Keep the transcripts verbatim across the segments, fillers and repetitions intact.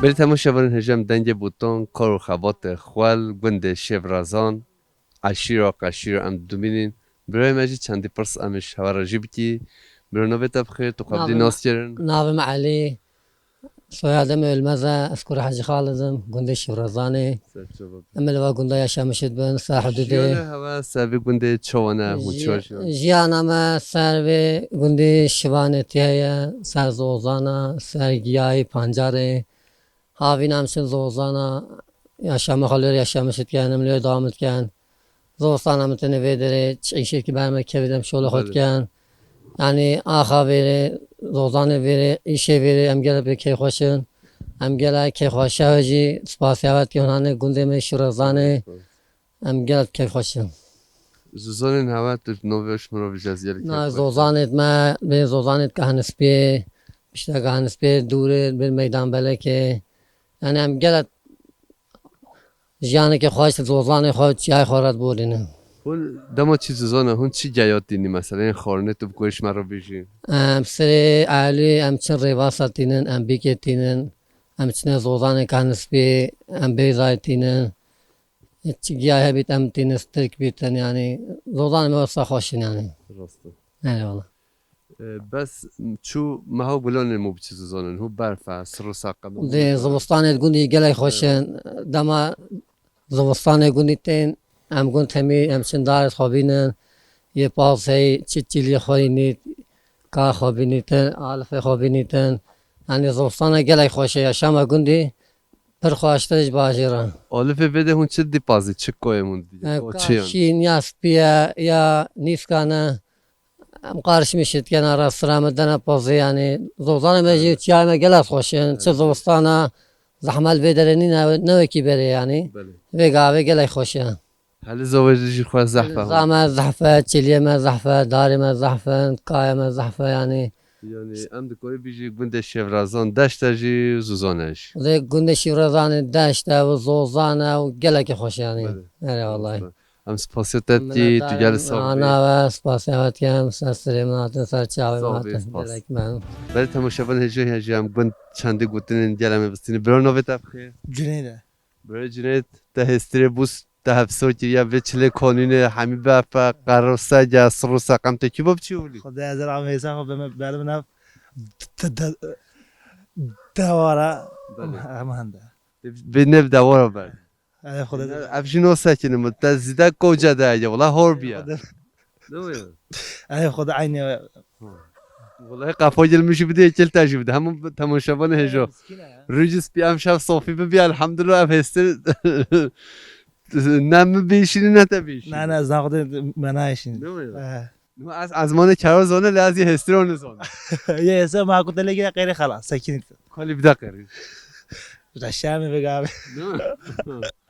Belê temaşevanên hêja em dengê bûton, kar û xebatê xwel, gundê Şêvrazan, eşîra qeşîra em dimînin. Birayê me jî çendî pirs em ê ji hewa re jî bikî. Bira navê te bi xêr, tu xwe bidî nas kirin. Navê me Elî, soyadê me Ölmez e, ez kurê Hecî Xalid im, gundê Şêvrazanê. Ser çava. Em ê li va gunda yaşamiş dibin, ser hududê. Jiyana hewa ser vê gundê çawa ne, hûn çawa jiyan? Jiyana me ser vê gundê Şivanê tiye ye, ser zozana, ser giyayê pancarê. Havîn em çin zozana, yaşama xwe lê yaşamiş dikin, em lê dewam dikin. Zostana min tenê vê derê, çi îşê ki ber me kevî dem şola xwe dikin. Yanî axa vêrê, zozanê vêrê, îşê vêrê em gelek bi keyfxweş in. Em gelek keyfxweş e jî, spasiya we dikin hanê gundê me Şêvrazanê. Em gelek keyfxweş in. Zozanên hewa tu navê ji min re bijî ez gelek keyfxweş im. Na, zozanêt me, bê zozanêt Kahnispiyê, pişta Kahnispiyê dûrê, bê meydan belekê. Yanî em gelek jiyaneke xweş, zozanê xwe, çiyayê xwe re diborînin. Hûn dema çi zozana, hûn çi geya tînî mesela? Yên xwarinê tu bi ku ji me re bijî. Em serê elî, em çin rêvasa tînin, em bîkê tînin, em çinê zozanê Kahnispiyê, em bêzayê tînin. Çi giya hebît em tînin, stirk bîtin, yanî zozanê me wesa xweş in yanî. Rast e. Eyvallah. E, bes çû meha gulanê me biçî zizanin, hû berf e, sir û seqem e, hû dê zivistanê gundî gelek xweş in. Dema zivistanê gundî tên, em gund temî, em çin darê xwe bînin, yê paz hey, çi çîlî xwe nît, ka xwe bînîtin, alifê xwe bînîtin. Yanî zivistana gelek xweş e, yaşama gundî pir xweştir ji bajêr e. Alifê vê de hûn çi dipazî, çi koyê hûn dî? E, o çi yan? Şîn ya spî ye, ya nîskan e. Em qarişmîş dikin, ara sira me dene pazî, yanî zozanê me jî, çiyayê me gelek xweş in. Çi zivistana zehmet vê derê nîne, ne wekî berê yanî. Belê. Vê gavê gelek xweş e. Heliza we jî xwe zehf e. Heliza me zehf e, çiliyê me zehf e, darê me zehf in, kayê me zehf e yanî. Yanî em dikarî bîjî gundê Şêvrazan deşt e jî, zozan e jî. Lê gundê Şêvrazanê deşt e û zozan e û gelekî xweş e yanî. Belê. Erê wellahî. Em spasiya te dikî, tu gelî sax bî. Ana we spasiya we dikim, ser sirê min hatin, ser çavê min hatin. Sağ ol, spas. Gelek memnun. Belê temaşevan hêjî hêjî em gund çendî gotinên gel em ê bistînin. Bira navê te bi xêr? Cüneyt e. Bira Cüneyt, te hêstirê bûs, te hevso kiriye vê çilê kanûnê hemî befe, qerr û sege, sir û seqem te kî bo biçî holî? Xwedê ez ra hêsa xwe bime, berim nav de-, de-, dewara. Belê. Em hende. Vê nev dewara ber. Ev xwe de. Ev jî no sekinî min. Te zîde koce de ye. Wela hor biye. Ev xwe de. Ne wê? Ev xwe de aynı. Ha. Wela qefa gel min jî bide, kil te jî bide. Hemû temaşevanê hêjo. Miskîn e ya. Rûcî spî em şev sofî bibiye, elhamdulillah, ev hêstir ne min bîşînî ne te bîşînî. Ne, ne, ez na xwe de me nayşînî. Ne wê? He. Niha ez ezmanê kero zane, lê ez yê hêstira nizane. Yê hêstira ma ku te lê gire qêrê xela, sekinî. Xalî bide qêrê. Reşa me vegave. Değil mi?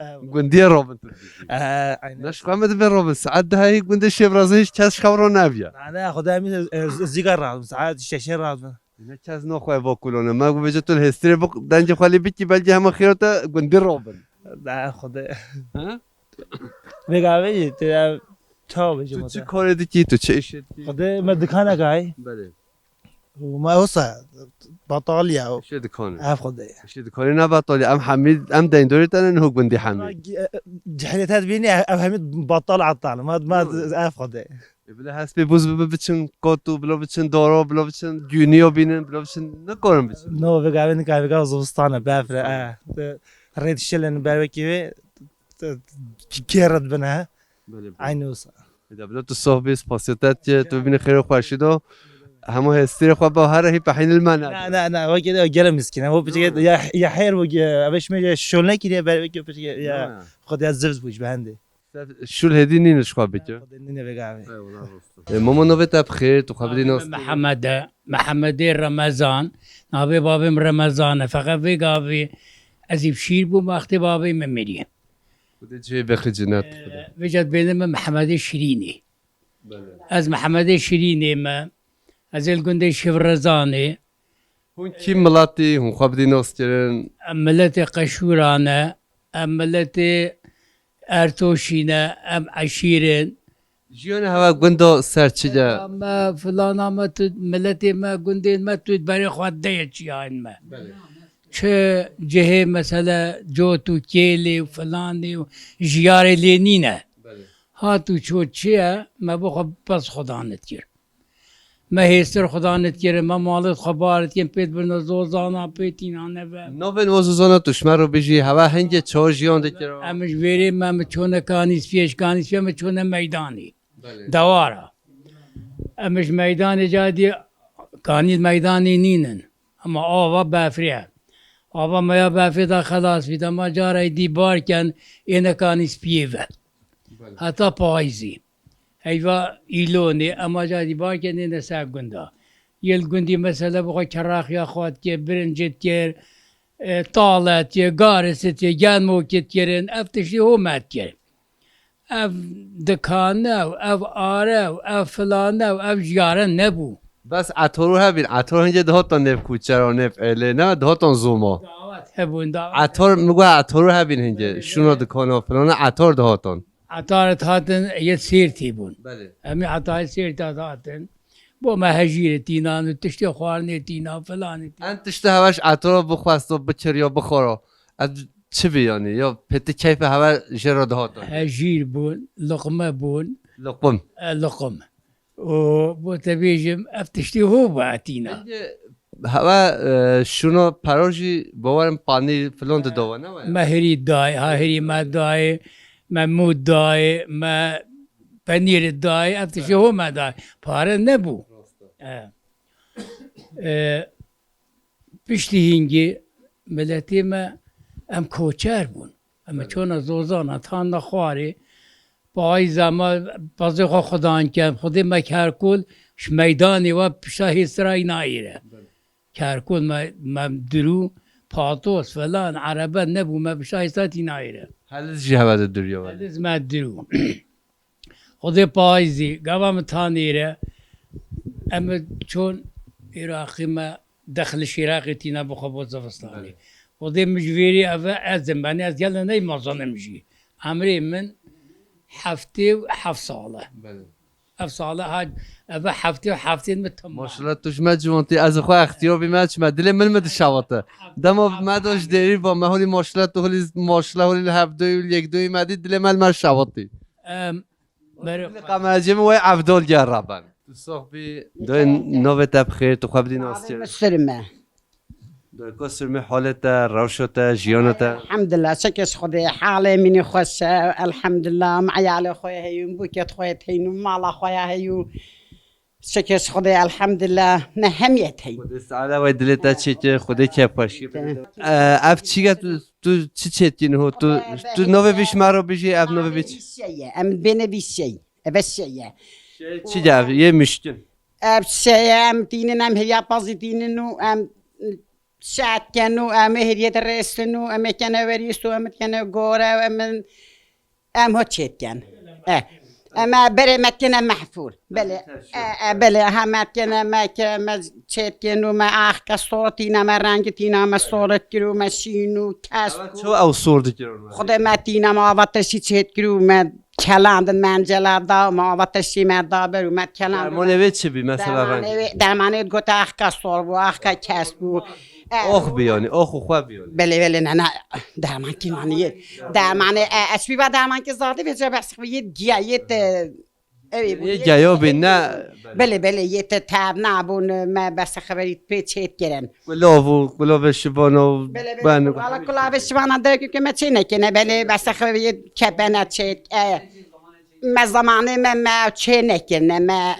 Ev. Gundiye robin tu. Ee, aynen. Neşxwe me dibe robin. Saet dehê gundê Şêvrazê hiç kes xew ro nebiye. Ne, ne, xwe de emî, e, zîgar razim. Saet şeşê razim. Ne kes no xwe vakulone. Me gu vece tu hêstirê bik, dengê xwe lê bikî, belkî hema xêro te gundi robin. Ne, xwe de. Ha? Vegave jî, tu ya çawa bêjim. Tu çi karê dikî, tu çi işê dikî? Xwedê me dikane gay. Belê. Û me wisa batal ya. Işê dikane. Ev xwedê. Işê dikane ne batal ya. Em hemî, em deyndorê te ne niho gundî hemî. Cehilê te dibînî, ev hemî batal atal. Me, me ev xwedê. E, bila hespê buz bibe biçin kot û bila biçin doro, bila biçin gûniyo bînin, bila biçin nikarin biçin. No, vegave nika, vegave zivistane, befre, e. Rêd şilin ber wekî wê, kêret bine. Belê, belê. Aynı wisa. Eda bila tu soh bî, spasiyet ye, tu bibîne xêr û xweşî do. Hemû hêstirê xwe ba here hî pehînil me ne. Ne, ne, ne, wekî de gelek miskîn e. O piçek ya, ya her bu, ev şme şol nekiriye, ber wekî piçek ya. Xwedê zivz bû ji behendê. Şûl hêdî nîne ji xwe bike. Xwedê nîne vegavê. Eyvallah, rast. E, mama navê te bi xêr, tu xwe bidî nas. Navê me Mihemed e. Mihemedê Remezan. Navê babê min Remezan e. Feqet vê gavê ez ê bi şîr bûm, wextê babê min miriye. Xwedê cihê bexî cinet. E, vêca dibêne min Mihemedê Şirînê. Belê. Ez Mihemedê Şirînê me. Ez ê li gundê Şêvrezanê. Hûn kî miletî, hûn xwe bidî nas kirin? Em miletê Qeşûran e, em miletê Ertoşî ne, em eşîr in. Jiyana hewa gunda ser çi ye? Filana me, filana me tu, miletê me, gundên me tu berê xwe de ye çiyayên me. Belê. Çi cihê mesele cot û kêlê û filanê û jiyarê lê nîne. Belê. Hat û çot çi ye, me bo xwe bes xwedan dikir. Me hêstir xwedan dikirin, me malêt xwe bar dikin, pê dibirne zozana, pê tîna neve. Navên o zozana tu ji me re bijî, heve hingê çawa jiyan dikir? Em ji vêrê me, me çûne kanîspiyê, ji kanîspiyê me çûne meydanê. Belê. Dewara. Em ji meydanê ca dî kanî meydanê nînin. Ama ava befrê ye. Ava me ya befrê da xelas bî, dema cara dî bar ken êne kanîspiyê ve. Belê. Heta payîzê. Heyva îlonê, ema ca dî bar ken êne ser gunda. Yê li gundî mesele bi xwe keraxiya xwe dikir, birincê dikir, e, talet ye, garis ye, gelmokê dikirin, ev tiştî home dikir. Ev dikane û ev are û ev filane û ev jiyare nebû. Bes etorû hebîn, etor hingê dihatin nêv kuçera, nêv êlê, ne dihatin zoma. Dawet hebûn, dawet. Etor, min got etorû hebîn hingê, şûna dikana filane etor dihatin. Etar dihatin yê Sêrtî bûn. Belê. Em ê etayê Sêrtî dihatin. Bo me hejîrê tînan û tiştê xwarinê tînan, filanê tînan. En tiştê hewe ji etora bixwesta, bikiriya, bixwara. Ev çi bî yanî? Ya pêtî keyfê hewe jê re dihatin. Hejîr bûn, luqme bûn. Luqum. E, luqum. Û bo te bêjim, ev tiştê ho bû etîna. Peki, hewe, e, şûna pera jî bawerim panî filan didawene we? Me hirî dayê, ha hirî me dayê, me mû dayê, me penîrê dayê, ev tiştê ho me dayê. Pare nebû. Rast e. E, e, piştî hîngê miletê me em koçer bûn. Em çûne zozana, tane xwarê. Payîza me pezê xwe xudan ken. Xwedê me kerkûl ji meydanê we pişa hêstirayî nayêre. Kerkûl me, me dirû, patos, filan, erebe nebû, me pişa hêstirayî nayêre. Heliz jî heve de dirû ye. Heliz me dirû. Xwedê payîzî, gava min tanê re, em çûn Iraqî me dexli şîraqê tîna bixwe bo zivistanê. Belê. Xwedê min ji vêrî eve ez im, benê ez gele ney mezanim jî. Emrê min heftê û heft sal e. Belê. Ev sal e ha, eve heftê û heftê min tamam. Maşallah tu ji me ciwan tî, ez xwe extiyar bîme çime, dilê min min dişewite. Dema me do ji dêrî va me holî maşallah tu holî maşallah holî li hevdoyî û li yekdoyî me dî dilê me li me şewitî. Em, Merhaba. Qamacê min wey Evdol Gerraban. Tu sax bî, doyê navê te bi xêr, tu xwe bidî nas kir. Sirme. Doyê ku sirmê halê te, rewşa te, jiyana te. Elhamdulillah, çekê ji Xwedê, halê min ê xweş e, elhamdulillah, em eyalê xwe yê heyûn, bûkê xwe yê heyûn, mala xwe ya heyûn. Çekê ji Xwedê, elhamdulillah, me hemiyet heyûn. Xwedê saade wey dilê te çêke, Xwedê kêfxweşiyê bide. Ee, ev çî ye tu, tu çi çêtkî niho? Tu, tu navê vî ji me re bijî, ev navê vî çi? Şeye, em bêne vî şey. Eve şeye. Şey çi ye ev? Yê mişkin. Ev şeye, em tînin, em hiriya pazî tînin û em şehet ken û em ê hiriye dirêstin û em ê kene werîs û em ê kene gore û em, em ho çêtken. E, em ê berê me kene mehfûr. Belê, e, e, belê, ha me kene, me ke, me çêtken û me ax ke sor tîne, me rengî tîne, me soret kir û me şîn û kesk û. Ço ew sor dikirin? Xwedê me tîne, me ava teşî çêt kir û me kelandin, me encela da, me ava teşî me da ber û me kelandin. Dermanê wê çi bî mesela reng? Dermanê wê, dermanê wê gote ax ke sor bû, ax ke kesk bû. E, Ox bî yanî, ox û xwe bî yanî. Belê, belê, ne, ne, dermankî nanî yê. Dermanê, e, ez bî va dermankî zadî vê ce behs xwe yê giya, yê te Ewê bû, Yê yê geyo bî, ne. Belê, belê, yê te tev nabûn, me bese xeberî pê çêt kirin. Kulov û, kulovê şivan û Belê, belê, ben. Wala kulavê şivana derkê ke me çê nekirine, belê, bese xeberî yê kepene çêt, e, me zamanê me, me çê nekirine, me,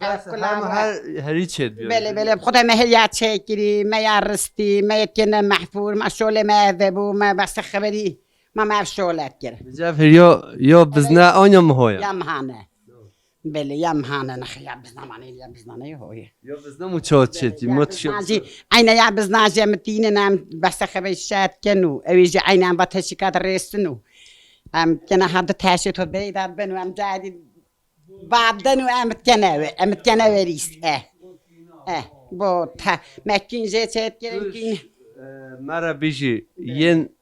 Bes e, hem kulavê her, herî çêt bî. Belê, belê, xwe de me heriya çê kirî, me ya ristî, me yê kirine mehfûr, me şolê me eve bû, me bese xeberî, me, me ev şolet kir. Bi cev heriya, ya bizne, anya mihoya. Ya mihane. Belê, ya mihane, nexe, ya biznamanê, ya biznanê hoye. Ya bizna mu çawa çêtî, mu tişt. Biznajî, eyne ya biznajî em tînin, em bese xebe şet ken û, ew jî eyne em va teşîkat rêstin û. Em kene ha di teşê to beyda bin û em cadî bab den û em kene we, em kene we rîs, eh. Eh, bo te, me kîn jê çêt kirin kîn. E, me re bijî, yên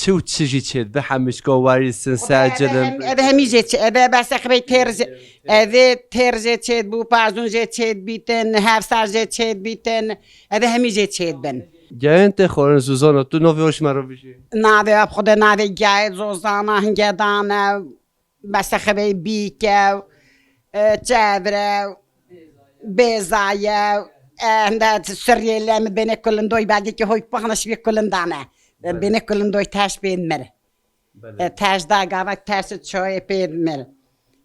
Çi û çi jî çêt bi hemîşka werîsin, secilim. Eve hem-, eve hemî jê çê-, eve bese xibey têr jê, eve têr jê çêt bû, pazûn jê çêt bîtin, hevsar jê çêt bîtin, eve hemî jê çêt bin. Gayên te xwarin Zozana, tu navê xwe ji me re bijî. Navê ev xwedê navê gayê Zozana hinge dane, Mesexebey Bîke, e, Çevre, Bêzaye, e, hinde Sirrê Lem, bênê Kulindoy, belgekî hoy pixne şibî Kulindane. Belê. Bênê Kulindoy teş bên mir. Belê. E, teş da gavek teş çoyê pê mir.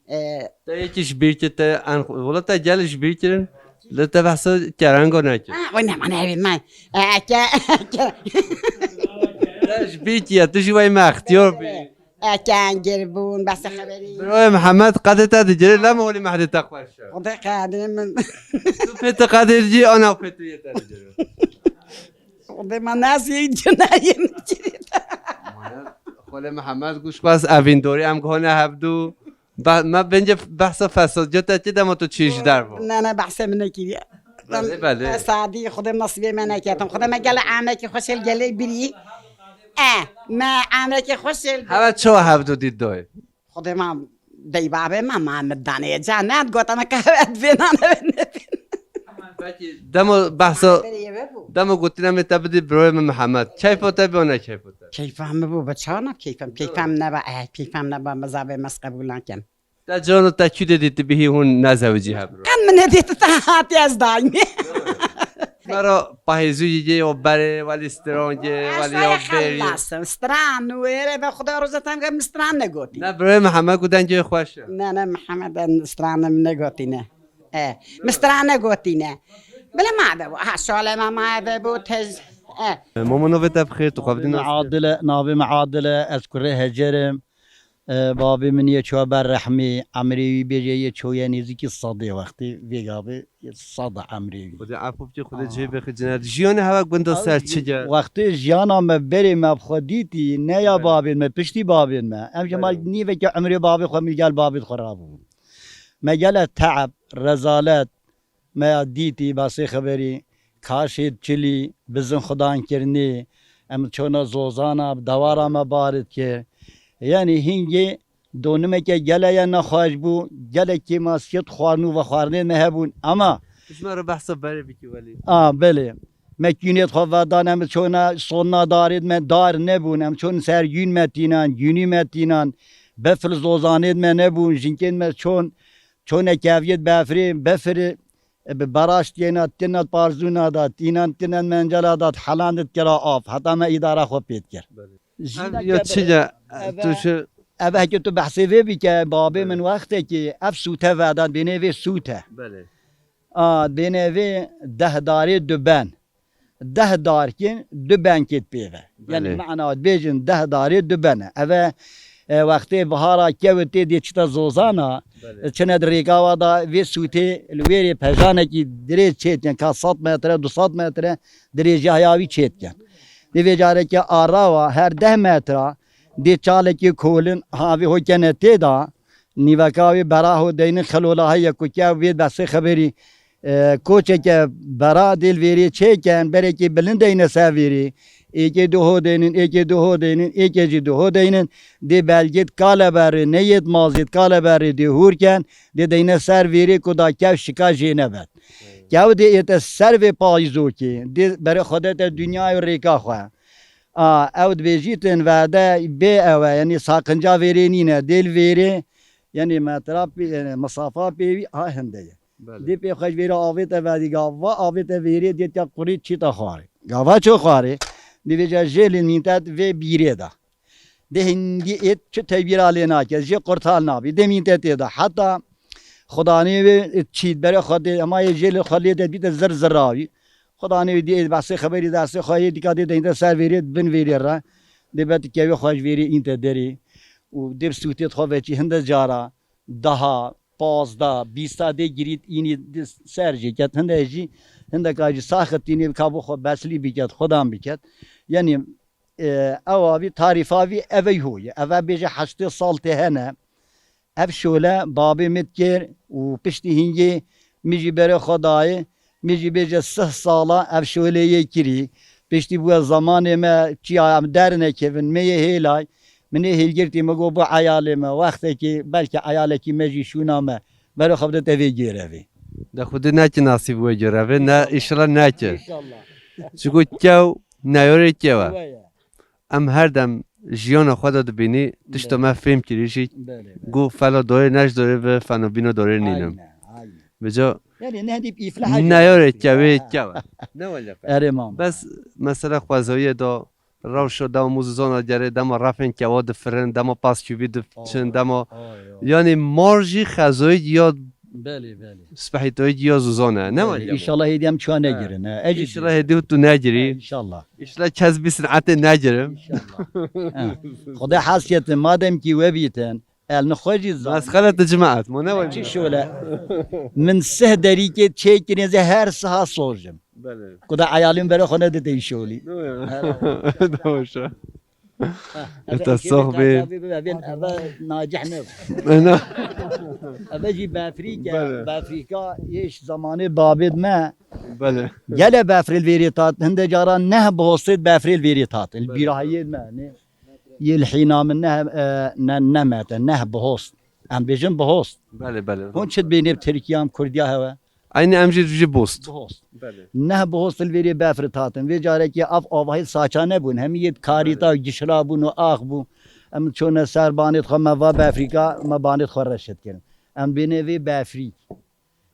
E, Te yekî ji bîr kir te en xwe-, wela te gel ji bîr kirin, li te behsa kerengo nekir. Ha, o ne, ne, ne, e, ke, ke. Te ji bîr kir, tu jî wey me extiyar bî. E, kengir bûn, behsa xeberî. Broyê Mihemed qedê te digire, lem holî mehdê te xweş e. Xwedê qedê min. Tu pê te qedê jî, ana pê tu yê te digire. Xwedê me nasî cinayê min kirî. Xwelê Mihemed goş xwest evîndorî em gihone hevdu. Be-, me bence behsa fesadiyê te kir dema tu çî ji derve. Ne, ne, behsê min nekiriye. Belê, belê. Fesadî, Xwedê nasîbê me neketin. Xwedê me gele emekî xweşel gelê birî. E, me emekî xweşel. Heve çawa hevdu dît doy? Xwedê me dey babê me, me min danê ca ne, gote me ke heve divê nane ve nebîn. Peki, demo behsa, Berê ye ve bû. Demo gotine me te bidî broyê min Mihemed. Keyfa te bî, ne keyfa te? Keyfa min bû, be çawa ne keyfem? Keyfem neba, e, keyfem neba, me zavê me qebûl nakin. Te cano te kû de dîtibî hî hûn nezewicî hebro? Qet min nedît te hatî ez daîmî. Mera pahêzû yê o berê, welî stran yê, welî o berê. Xelas, stran û êrê ve Xuda roza tem ke min stran negotî. Ne, birê Mihemed ku dengê xweş e. Ne, ne, Mihemed en stran min negotîne. E, min stran negotîne. Bile ma ve bu. Ha, şole ma ma ve bu tez. E. Mama navê te bi xêr, tu xwe bidî nas. Adile, navê me Adile, ez kurê Hecer im. E, babê min yê çûye ber rehmî, emrê wî bêje yê çûye nêzîkî sedê wextî, vê gavê yê sed e emrê wî. Xwedê efû bike, Xwedê cihê bêxe cinet. Jiyanê hewe gunda ser çi ge? Wextê jiyana me berê me bi xwe dîtî, ne ya babên me, piştî babên me. Em ji ma nîveke emrê babê xwe min gel babê xwe rabû. Me gele teeb, rezalet, me ya dîtî, basê xeberî, kaşê çilî, bizin xudan kirinê, em çona zozana, dewara me barit kir. Yanî hingê donimeke gele ye nexweş bû, gelekî ma siyet xwarin û vexwarinê me hebûn. Ama Tu ji me re behsa berê bikî welî. A, belê. Me kûnê xwe vedan, em çona sonna darê me dar nebûn, em çon ser gûn me tînan, gûnî me tînan, befil zozanê me nebûn, jinkên me çon, çone keviyê befirê, befirê, e, bi beraş tiyêna, tînat parzûna da, tînan tînan mencela da, helan dikira av, heta me îdara xwe pê dikir. Belê. Ev ya çi ye? Tu şi- Ev heke tu behsê vê bike, babê min wextekî ev sûte vedan, bênê vê sûte. Belê. A, bênê vê deh darê du ben. Deh darkên du benkêt pê ve. Yanî Belê. Mena dibêjin deh darê du bene. Eve, e, wextê bihara kewitê dê çita zozana, Belê. Çine di rêkawa da vê sûtê li wêrê pejanekî dirêj çêtken, ka sed metre, du sed metre dirêjiya heya wî çêtken. Di vê carekê arawa her deh metra dê çalekî kolin havê ho kene tê da, nîveka wê bera ho deynin xelola heye ku ke wê besê xeberî, e, koçeke bera dê li vêrê çêken, berekî bilind deyne ser vêrê, êkê du ho deynin, êkê du ho deynin, êkê jî du ho deynin, dê belgêt kale berê, neyêt mazêt kale berê dê hûr ken, dê deyne ser vêrê ku da kew şika jê nebet. Kew dê ête ser vê payîzokê, dê berê xwe dete dinyayê û rêka xwe. A, ew dibêjîtin verde bê ew e, yanî saqinca vêrê nîne, dê li vêrê, yanî metra pê, yanî misafa pê wî a hinde ye. Belê. Dê pê xwe ji vêrê avête vedî, gava avête vêrê dê tiya qurî çîta xwarê. Gava ço xwarê, dê vêca jê li mîntet vê bîrê de. Dê hindî êt çi tevbîra lê nake, jê qurtal nabî, dê mînte tê de. Heta xudanê wê çît berê xwe dê, hema yê jê li xwe lê de bîte zir zirawî. Xudanê wê dê êt behsê xeberî dersê xwe yê dîka dê deyinde ser vêrê, bin vêrê re. Dê be dikeve xwe ji vêrê înte derê. Û dê bi sûtê xwe veçî hinde cara, daha, pazda, bîsta dê girît înî di ser jê ket. Hinde jî, hindeka jî saxit înî ka bo xwe beslî biket, xudan biket. Yanî, e, ew avî tarîfa vî eve ho ye. Eve bêje heştê sal tê hene. Ev şole babê min dikir û piştî hingê min jî berê xwe dayê. Min jî bêje sih sala ev şolê yê kirî. Piştî bûye zemanê me çiya em dernekevin, me yê hêlay. Min ê hêlgirtî min got bo eyalê me, wextekî belkî eyalekî me jî şûna me. Berê xwe bide te vê gêrevê. De Xwedê neke nasîb wê gêrevê, ne, înşallah neke. Înşallah. Çiku kew neyarê kew e. Em her dem jiyana xwe de dibînî, tişta me fêm kirî jî. Belê, belê. Gu fela dorê ne ji dorê ve, feno bîna dorê nînim. Aynen, aynen. Vêca Yani ne deyip iflah neyarê kewê kew e. Ne wele. Erê mam. Bes mesela xwezayê de rewşa dema mûzûzana gerê, dema refên kewa difirin, dema paskûvî diçin, dema Ay, ay. Yani mar jî xezayî ya Belê, belê. Spehîtoyî ya zûzan e, ne Belê, weriya. İnşallah hêdî em çuwa negirin, he. Ez jî İnşallah hêdî tu negirî. İnşallah. İnşallah kes bî sinetê negirim. İnşallah. Ha. Xwedê hes ketin, madem ki we bîtin, el ni xwe jî zan. Mesxele tu cemaat, mo ne weriya. Çi şole. Min sih derîkê çêkirin, ez ê her siha sojim. Belê. Ku da eyalin bere xwe nedide şolî. Doğru. Doğru. Ete sox bê. Eve nacih ne. Eve jî befrîk e. Belê. Befrîka yê ji zamanê babêd me. Belê. Gele befrê li vêrê tat. Hinde caran neh bihostêd befrê li vêrê tat. Li Belê. Bîrahiyê me. Ne. Yê li hîna min neh, e, ne, ne mete. Neh bihost. Em bêjin bihost. Belê, belê. Hûn çi dibênê bi Tirkiyan, Kurdiya hewe? Aynı em jî jî bost. Bost. Belê. Neh bost li vêrê befr hatin. Vê carekê ev avahî saça nebûn. Hemî yê karîta Belê. Gişra bûn û ax bû. Em çûne ser banêt xwe me va befrîka, me banêt xwe reşet kirin. Em bêne vê befrîk.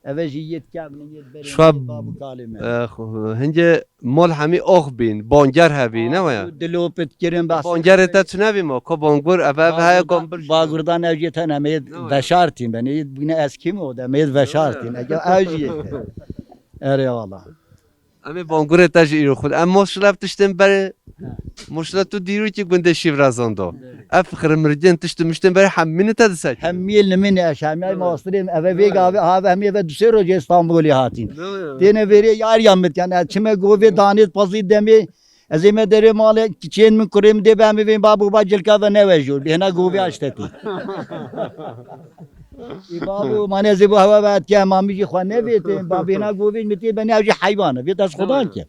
Eve jî yê kevnin, yê berê, Şwa, yê babû kalê me. E, xo-, hingê mol hemî ox bîn, banger hebî, ne waya? Dilopit kirin, bas. Bangerê te çi nevî ma? Ko bangur, eve, eve heye Bagurdan, kom bir. Bagurdan ev jê tene me Ne waya? Veşartîn ben. Yê bine eskî mi o de, me veşartîn. Ege ev jî yê. Erê wala. Em ê bangurê te jî îro xwe. Em maşallah tiştên berê. He. Maşallah tu dîrokî gundê Şîvrazan do. Evet. Ev xirimricên tişt û miştên berê hemî li te disekî. Hemî li min e, hemî Evet. Mastırê eve vê Evet. Gavê, ha, hemî eve du sê rojê Stanbulê hatîn. Evet. Têne vêrê yar ya mit, yani, ez çime govê danêt pazî demê, ez ê me derê malê, kiçên min, kurê min dê be, em ê vên bab û ba cilka ve newejor. Bêhna govê aştetî. Ê babo, mane ez ê bo hewa ve etke, mamî jî xwe nevêtin, babêna govê min tê benê, ew jî heywan e, vê dest xudan ke.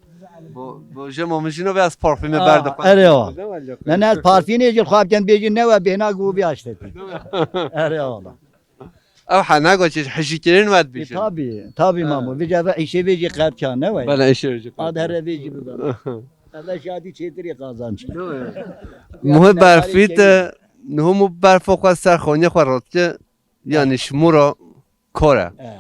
Bo, bo je mamî jî nove ez parfümê Aa, berde xwe. Erê wa. Ne, ne, ez parfînê jî xwe bikin bêjin, newe bêhna govê aştetî. Erê wala. Ew hene got çi hijîkirin wet E, bîjin. Tabii, tabii Ha. Mamo. Vêca ve îşê vê jî qet ka, ne we? Bela îşê vê jî qet Ad ka. Here vê jî bibe. Eve şadî çêtirî qazanç. Muhê berfî te, niho mu berfo xwe ser xonî xwe rotke, yani şmûra kor e. He.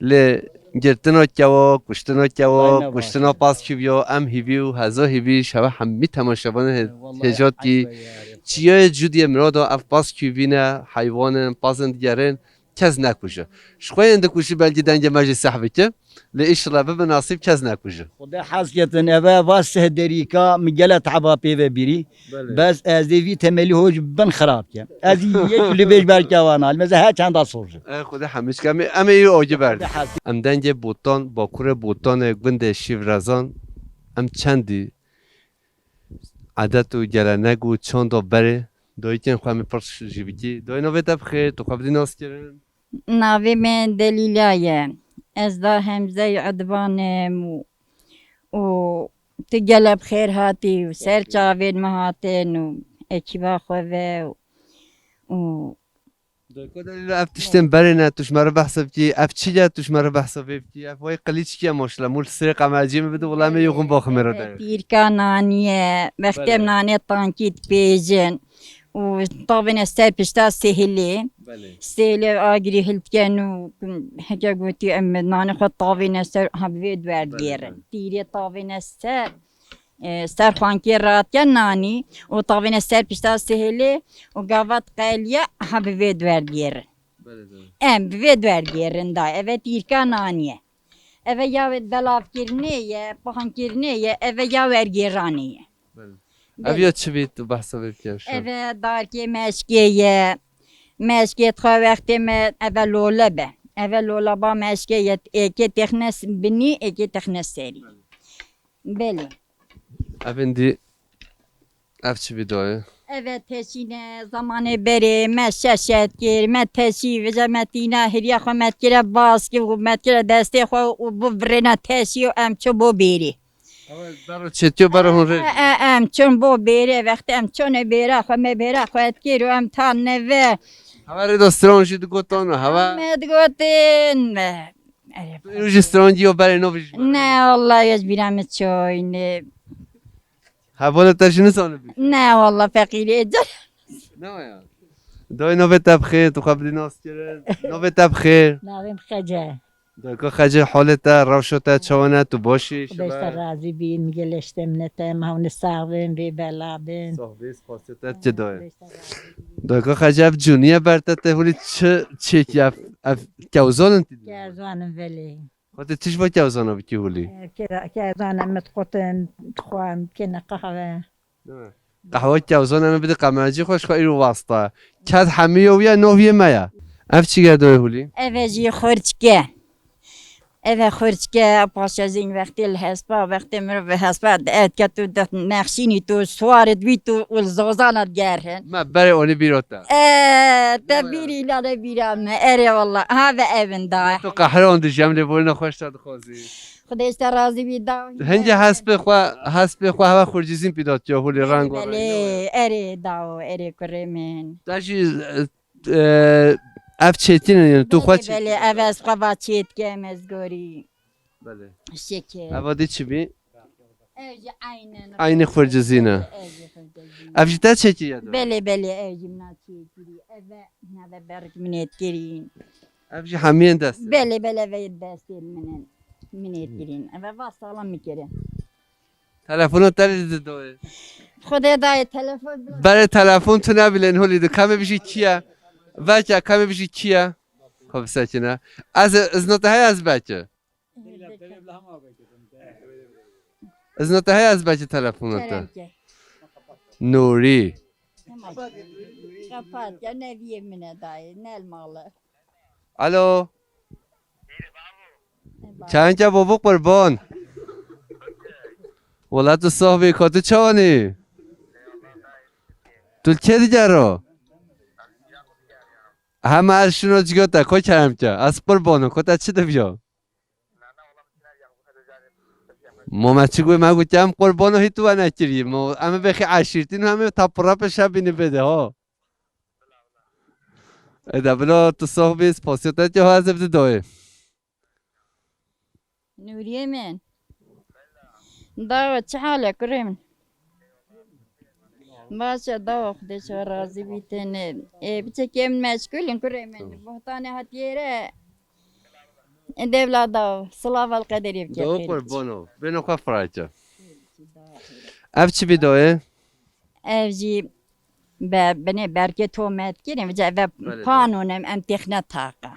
Lê girtina kewa, kuştina kewa, Aynen kuştina var. Paskîviya, em hîvî û heza hîvî, şeve hemî temaşevanê he-, Vallahi hêjat kî, hak be ya. Çiyayê cudiyê mirada ev paskîvî ne, heywanin, pazin digerin, kes nekuje. Ji xwe yên dikuje belkî dengê me jî seh bike, lê îşillah bibe nasîb kes nekuje. Xwedê hez ketin eve va seh derîka min gele tehba pê ve bîrî. Belê. Bes ez dê vî temelî hoj bin xirab ke. Ez yek li bêj belkî wana. Meze her çenda sorje. E, Xwedê hemî çike. Em ê, em ê îro agî berdin. Xwedê hez- Em dengê Botan, Bakurê Botanê gundê Şîvrazan. Em çendî edet û gelenek û çanda berê dayikên xwe em ê pirs jî bikî. Dayê navê te bi xêr, tu xwe bidî nas kirin? Navê me Delîla ye. Ez da Hemzeyê Edvan im û, û tu gele bi xêr hatî û ser çavên me hatin û ekîba xwe ve û, û Dayika Delîla, ev tiştên berê ne, tu ji me re behsa bikî, ev çi ye tu ji me re behsa vê bikî, ev way qilîçkî ye maşallah, mûl sirê qemeciyê min bide, wela em ê yoxin baximê re de. Tîrka nanî ye, wextê Belê. Nanê tankî dipêjin. Û tavêne ser pişta sêhilê. Belê. Sêhilê agirî hildiken û heke gotî em nanê xwe tavêne ser, ha bi vê duwer Belê, diyêrin. belê. Tîrê tavêne ser, e, ser xankê radiken nanî û tavêne ser pişta sêhilê û gava diqeliye, ha bi vê duwer diyêrin. Belê, belê. Em bi vê duwer diyêrin da. Eve tîrka nanî ye. Eve ya belavkirinê ye, pahankirinê ye, eve ya wergêranê ye. Belê. Belê. Ev ya çi bî tu behsa vê bike şu? Eve darkê meşkê ye. Meşkê dixwe wextê me eve lole be. Eve lola ba meşkê ye. Êkê têxne s-, binî, êkê têxne serî. Belê. Ev êndî ev çi bî dayê? Eve teşîne, zamanê berê me şeşet kir, me teşî, vêca me tîna hiriya xwe me dikire baskî û me dikire destê xwe û bivirêne teşî û em çû bo bêrê. Ew bero çêtiyo, bero hûn rê. E, e, em çûn bo bêrê, wextê em çûne bêra xwe, me bêra xwe dikir û em tan neve. Hewa rê de stran jî digotan û hewa. Me digotin, e, Erê. Tu îro jî strandiyo berê navê jî berê. Ne, wallah, ez bîra min çaynê. Hevalê te jî nizanibî? Ne, wallah, feqîrê. Ne ya. Dayê navê te bi xêr, tu xwe bidî nas kirin. Navê te bi xêr. Navê min Xece. Dayka Xece, halê te, rewşa te çawa ne, tu baş î? Xwedê ji te razî bî, min gelek ji te minet e, em hewne sax bin, bê bela bin. Sax bê, spasiya te dike dayê. Xwedê ji te razî bî. Dayka Xece, ev cûnî ye ber te, te hûlî çi çêkî ev, ev kewzan in tî? Kewzan in velê. Xwe tu çi ji bo kewzana bikî hûlî? E, ke-, kewzana min dixwin, dixwin, kêne qehwe. Qehwe kewzan em ê bidî qemercî xwe ji xwe îro wasta. Ked hemî yo wî ye, no wî yê me ye. Ev çi ye doyê hûlî? Ev e jî xurçke. Ev e xurçke, paşa jî wextê li hespa, wextê mirov bi hespa ev ke tu de nexşînî tu, suwarit wî tu û li zozana digerin. Me berê onî bîro te. E, te bîrî nane bîra me. Erê wallah. Ha ve evin da. Tu qehran dijî, em lêborîna xweş te dixwazî. Xwedê ji te razî bî, daw. Hingê hespê xwe, hespê xwe heva xurcizîn pî datiya holê reng û reng. Belê, erê daw, erê kurê min. Te jî, e, ev çêtîn in, yani tu xwe çêtîn. Belê, belê, ev ez xwe va çêt kem, ez gorî. Belê. Şekil. Eva dî çi bî? Ev jî eynen. Eynî xurcizîn e. Ev jî xurcizîn e. Ev jî te çêkiriye? Belê, belê, ev jî min çêkirî. Ev e, ne ve berk min êt kirîn. Ev jî hemiyên destê? Belê, belê, ve destê min in. Min ê kirîn. Eve va salam min kirin. Telefona te lê dide doyê. Xwedê dayê telefon bila. Berê telefon tu nebîlên holî di. Kemê bijî kî ye? Veke kemê bijî kî ye? Xwe bisekine. Ez, izna te heye ez beke. Izna te heye ez beke telefona te. Kerem ke. Nûrî. Kapat ya, ne viyê min e dayê, ne li mal e. Alo. Çayanca bobo qurban. Wela tu soh bî, ka tu çawanî? Tu li kê digero? Hema her şino cigota, ko kerem ke. Ez qurban, ko te çi dibiyo? Mama çi got, me got, em qurbano hî tu we nekiriye. Mo, em bêxî eşîrtîn, em tapura peşa bînî bide, ho. Eda bila tu soh bî, spasiya te ki, ha, ez ê bide dayê. Nûriyê min. Dawa, çi hal e, kurê min? Baş e, dawa, Xwedê ji we razî bî, tenê. Ê, biçekê min meşgûl in, kurê min. Tamam. Bohtanê hatiye re. Ê, devla dawa, silav al qederê bike. Dawa xêr. Qurbano, bêno xwe firayçe. Ev çi bî dayê? Ev jî be-, binê berkê tomet kirin, vêca eve Belê, belê. Panon em, em têxine taqa.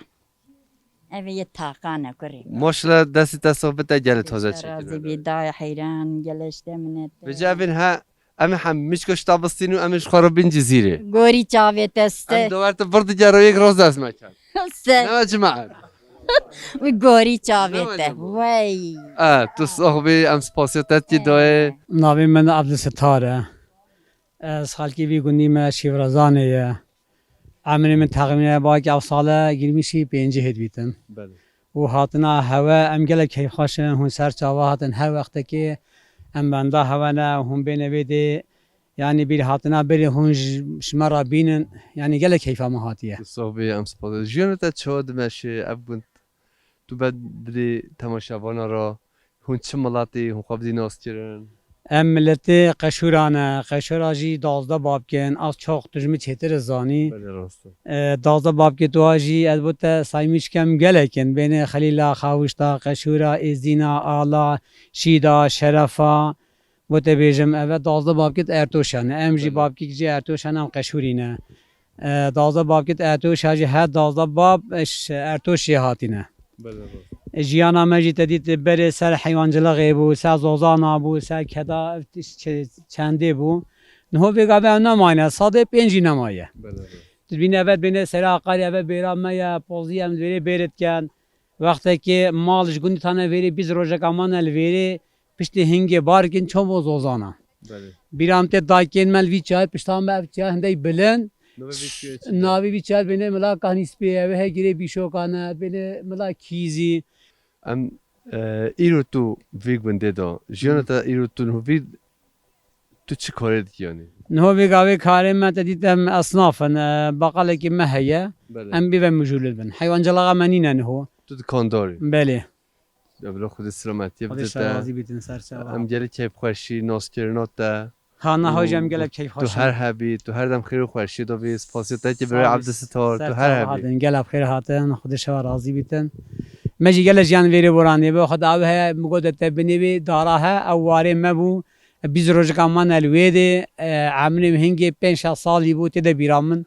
Ev yê taqan e kurê. Maşallah, destê te soh bite, gelê taze çêkirine. Razî bî, dayê heyran, gelê ji te minet. Vêca evên he, em hem mişko ştabistîn û em ji xwe re bin Cizîrê. Gorî çavê te ste. Em dower te vir digero yek roz dest me kar. Sen. Ne cemaat. Wî gorî çavê te. Wey. E, tu soh bî, em spasiya te dikî dayê. Navê min Abdulsitar e. Ez xelkê vî gundî me Şîvrazanê ye. Emrê min texmîne bak ev sale girmîşî pêncî hêt bîtin. Belê. Û hatina hewe em gelek keyfxweş in, hûn ser çava hatin her wextekê em benda hewe ne, hûn bêne vê dê, yanî bîr hatina berê hûn ji, ji me re bînin, yanî gelek keyfa me hatiye. Tu soh bî, em spas. Jiyana te çawa dimeşe ev gund? Tu be bidî temaşevana re, hûn çi miletî, hûn xwe bidî nas kirin? Em miletê Qeşûra ne, Qeşûra jî dazdeh babk in, az çok tu ji min çêtir zanî. Belê rast e. E, dazdeh babkê tu jî ez bo te saymîş kem gelek in, bêne Xelîla, Xawişta, Qeşûra, Êzîna, Ala, Şîda, Şerefa, Bo te bêjim, eve dazdeh babkêt Ertoşa ne. Em jî Belê. Babkêk jî Ertoşa ne, em Qeşûrî ne. E, dazdeh babkêt Ertoşa jî her dazdeh bab, e, ji Ertoşê hatîne. Belê, belê. E, jiyana me jî te dît berê ser heywancilixê bû, ser zozana bû, ser keda, ev tiş-, çe-, çendê bû. Niho vêga ve ew nemayne, sadê pênc jî nemaye. Belê, belê. Tu dibîne eve bêne sera aqarî, eve bêra me ye, pozî em li vêrê bêrê dikin. Wextekê mal ji gundî tane vêrê bîst rojeka mane li vêrê, piştî hingê bar kin ço bo zozana. Belê. Bîra min tê dayikên me li vî çiyayê, pişta me ev çiya hindey bilind. Navê vî çiyayê çi ye? Navê vî çiyayê bêne Mila Kahnî Spê ye, wê he girê bîşokan e, bêne Mila Kîzî. Em, e, îro tu vî gundê de, jiyana te îro tu niho vî, tu çi karê dikî yanî? Niho vê gavê karê me te dît em esnaf in, e, baqalekî me heye, Belê. Em bî ve mijûl bin. Heywancılığa me nîne niho. Tu dikandar î? Belê. Ya bila Xwedê silametiyê bide te. Xwedê şer razî bîtin ser çava. Em gelek keyfxweşî, naskirina te. Ha, na hoj em gelek keyfxweş in. Tu her hebî, tu her dem xêr û xweşiyê de bî. Spasiya te ki birayê Ebdisitar, tu her hebî. Gelek xêr hatin, Xwedê şeva razî bîtin. Me jî gelek jiyan vêrê boranê be, xwe dawe heye, mi gote te binê wê dara he, ew warê me bû. Bîst rojeka mane li wê de, e, emrê min hingê pênc şeş salî bû, tê de bîra min.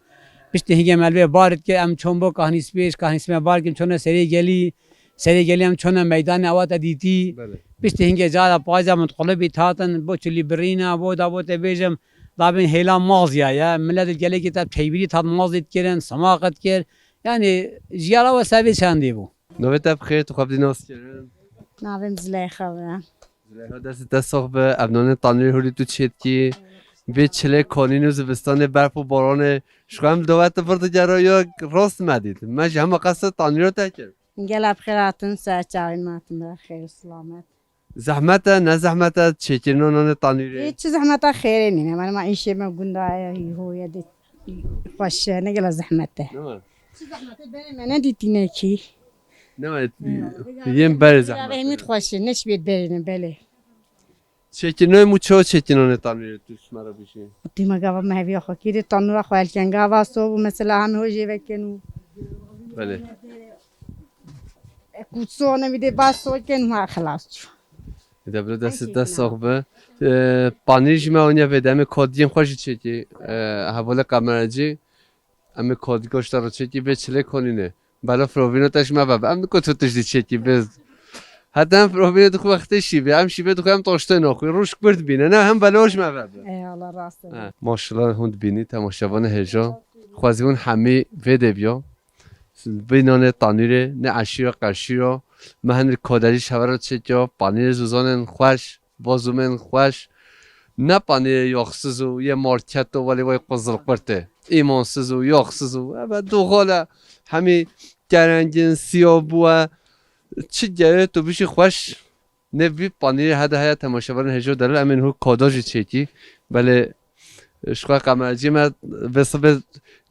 Piştî hingê me li wê bar dikir, em çon bo kahnîspêj, kahnîsme bar dikin, çone serê gelî, serê gelî em çone meydanê ewa te dîtî. Belê. Piştî hingê cara payza min qulibî hatin, bo çilî birîna, bo da bo te bêjim, da bin hêla maziya ye. Milet li gelekî te peybirî tat mazî dikirin, sima qet kir. Yani jiyara we sevê çendê bû. Navê te bi xêr, tu xwe bidî nas kirin. Navê min Zileyxa be. Zileyxa, destê te sax be, ev nanê tanûrê hûrî tu çêdikî. Vê çilê kanîn û zivistanê berf û baranê. Ji xwe em li dawet vir digera ya rast me dît. Me ji hema qese tanûra te kir. Gela bi xêr hatin, ser çavên me hatin, bi xêr û silamet. Zehmet e, ne zehmet e çêkirina nanê tanûrê? Ê, çi zehmeta xêrê nîne. Mane ma îşê me gunda ye, hî ho ye de xweş e, ne gela zehmet e. Ne var? Çi zehmet e, berê me nedîtîne kî. Ne var? Yên berê zehmet e. Hemî xweş e, ne şibê berê ne, belê. Çêkirina mû çawa çêkirina nanê tanûrê tu ji me re bijî? Dîma gava me heviya xwe kî de tanûra xwe helken gava sob û mesela hemî ho jê veken û. Belê. Ku sone bir de bas soken ma xelas çû. De bira destê te sax be. E, panîr jî me aniye vê de. Em ê kadiyên xwe jî çêkî. E, hevalê qemerecî. Em ê kadîka ji te re çêkî vê çilê kanînê. Bela firovîna te ji me vebe. Em niko tu tiştî çêkî vê. Heta em firovînê dixwe wextê şîvê. Em şîvê dixwe em taştê naxwî. Rûş kurd bîne. Ne hem bela ji me vebe. Ey Allah rast e. He, maşallah hûn dibînî temaşevanê hêja. Xwezî hûn hemî vê de biya. Vê nanê tanûrê ne eşîra qerşîra, me hindir kaderî ji hev re çêkiya, panîrê zûzanên xweş, vazûmên xweş, ne panîrê yoxsiz û yê marketo welê wey qizilqurtê, îmansiz û yoxsiz û eve doxal e, hemî kerengin, siya bûye, çi gerê tu bijî xweş. Nê vî panîrê hede heye temaşevanên hêjo delal em ên hû kodo jî çêkî. Belê, e, ji xwe qemerciyê me vê sibê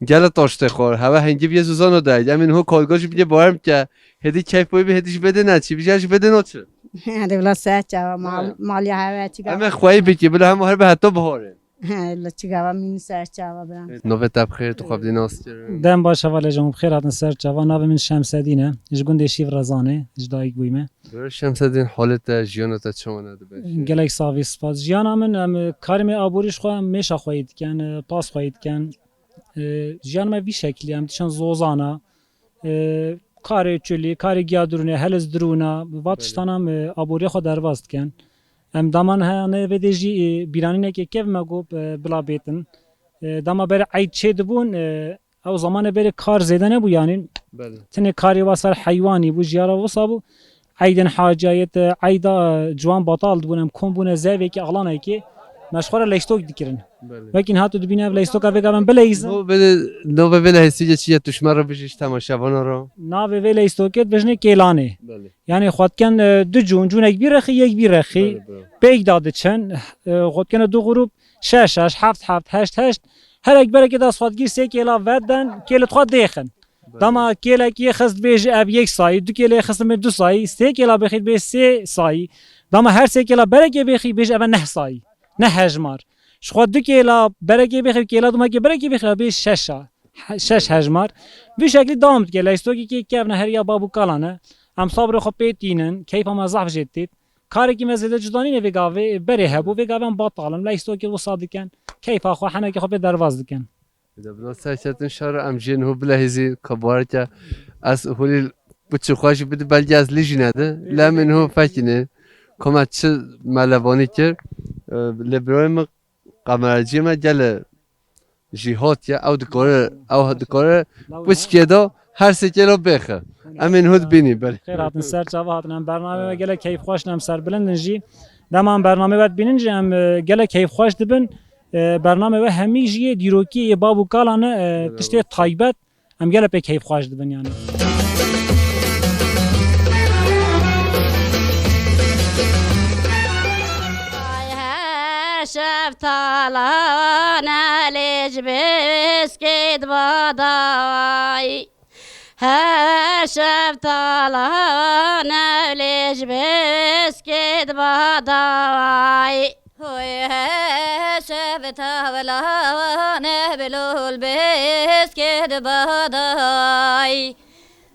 gele taştê xwar. Hewe hingî biyê zûzano dayik. Em ên hû kodo jî biyê bawer bike. Hêdî keyf boyî bi hêdî ji vê dê neçî. Bijî ji vê dê naçi. Hede bila ser çava mal, malya hewe çi. Em ê xweyî bikî. Bila hema her bi heta biharê. He, li çi gava mînî ser çava bira. Navê te bi xêr, tu xwe bidî nas kirin. Dem baş hevalê jan, bi xêr hatin ser çava. Navê min Şemsedîn e. Ji gundê Şîv Rezanê, ji dayik bûyî me. Bira Şemsedîn, halê te, jiyana te çawa ne dibe? Gelek savî spas. Jiyana min, em, karê me aborî ji xwe mêşa xweyî dikin, e, pas xweyî dikin. E, jiyan me vî şekilî, em diçin zozana. E, karê çilî, karê giya dirûnê, heliz dirûna, va tiştana em, e, aboriya xwe derbas dikin. Em daman hene vê dê jî, e, bîranînekê kev me got, e, bila bêtin. E, dama berê eyd çê dibûn, e, ew zamanê berê kar zêde nebû yanî. Belê. Tenê karê wa ser heywanî bû, jiyara wisa bû. Eydên haciyayê te, eyda, e, ciwan batal dibûn, em kom bûne zevekê, alanekê. Me ji xwe re leystok dikirin. Belê. Wekî niha tu dibîne ev leystoka vê gavên bileyzin. Navê vê, navê vê leystoka çi ye? Tu ji me re bijî ji temaşevana re. Navê vê leystoka dibêjinê kêlanê. Belê. Yani xwe dikin, e, du cûn, cûnek bî rexî, yek bî rexî. Belê, belê. Pêk da diçin, e, xwe dikine du grûp, şeş şeş, heft heft, heşt heşt. Her ek berekê da xwe digî sê kêla vedden, kêlê xwe dêxin. Belê. Dama kêlekî xist bêjî ev yek sayî, du kêlê xist me du sayî, sê kêla bêxî bê sê sayî. Dama her sê kêla berekê bêxî bêjî ev neh sayî. Ne hejmar. Ji xwe du kêla berekê bêxî, kêla dumekê berekê bêxî bê şeş a. He-, şeş hejmar. Vî şeklî dewam dike. Leystokê kê kevne her ya bab û kalan e. Em sabrê xwe pê tînin. Keyfa me zaf jê têt. Karekî me zêde cuda nîne vê gavê. Berê hebû. Vê gavê em batal in. Leystokê wisa dikin. Keyfa xwe, henekê xwe pê derbas dikin. Debna serketin şara em jê niho bilehîzî kabareke ez holî biçi xwe jî bidi belge ez lî jî nedi. Lê em ê niho fekînê. Koma çi me levanî kir. E, lê birayê min qemereciyê me gele jî hatiye. Ew dikare, ew dikare piçkê de her sê kêlo bêxe. Em ê niho dibînî belê. Xêr hatin ser çava hatin. Em bernameyê we gelek keyfxweş in, em serbilind in jî. Dema em bernameyê we dibînin jî em, e, gelek keyfxweş dibin. E, bernameyê we hemî jî yê dîrokî yê bab û kalan e, e, tiştê taybet. Em gelek pê keyfxweş dibin yani. Ay her şev talane lê ji biskêt badayî. Her şev tala nevlêj bêskê diba dawayî. Hoy her şev tala nevlol bêskê diba dawayî.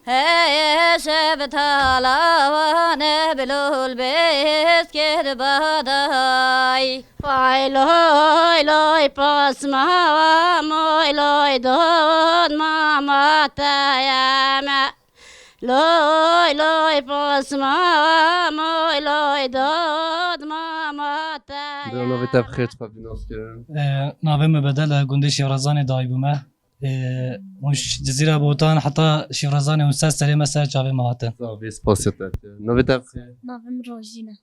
Hey şev tala wane bilol bêskê diba dawayî. Vay loy loy pasma wa moy loy dod mama teyeme. Loy loy pasma wa moy loy dod mama teyeme. Bi navê te bi xêr, tu xwe bi nas kirin. Ee, navê min Bedel e, gundê Şêwrezanê dayî bûme. Ee, hûn ji Cizîra Botan heta Şêwrezanê hûn ser serê me, ser çavê me hatin. Sax bî, spasiya te. Navê te bi xêr? Navê min Rojîn e.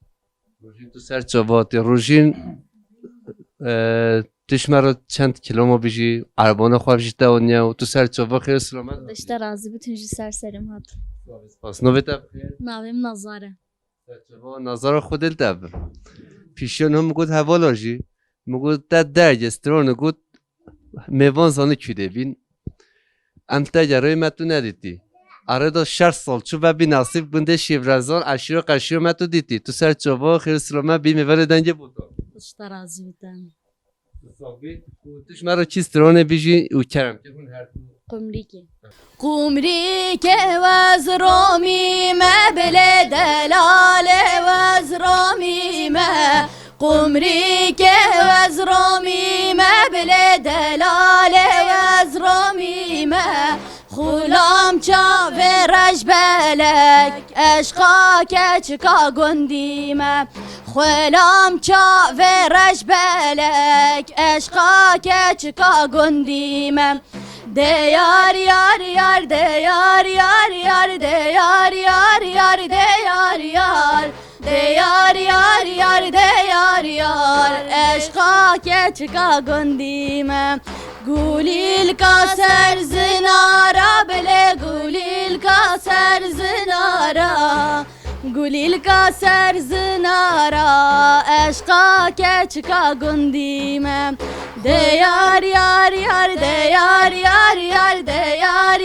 Rojîn, tu ser çava hatî. Rojîn, e, tu ji me re çend kiloma bijî, erebana xwe jî te aniye û tu ser çava xêr û silamet hatî. Xwedê ji te razî bû, tu jî ser serê min hat. Spas. Navê te bi xêr? Navê min Nazar e. Ser çava, Nazara Xwedê li te bi. Pîşiya niha min got hevala jî. Min got te derge strone got. Mêvan zanî kû dê bîn. Em te gerê me tu nedîtî. Arê da şeş sal çû ve bî nasîb gundê Şêvrezan, eşîra qeşîra me tu dîtî. Tu ser çava xêr û silame bî mêvanê Dengê Botan. Xwedê ji te razî bî te. Sax bî. Û tu ji me re çi stranê bijî û kerem kir hûn her du. Qumrîkê. Qumrîkê wez romî me, bilê delalê wez romî me. Qumrîkê wez romî me, bilê delalê wez romî me. Xulam çavê reş belek, eşqa keçika gundî me. Xulam çavê reş belek, eşqa keçika gundî me. De yar yar yar, de yar yar yar, de yar yar yar, de yar yar. De yar yar yar, de yar yar, eşqa keçika gundî me. Gulîlka ser zinara, bilê gulîlka ser zinara. Gulîlka ser zinara, eşqa keçika gundî me. De yar yar yar, de yar yar yar, de yar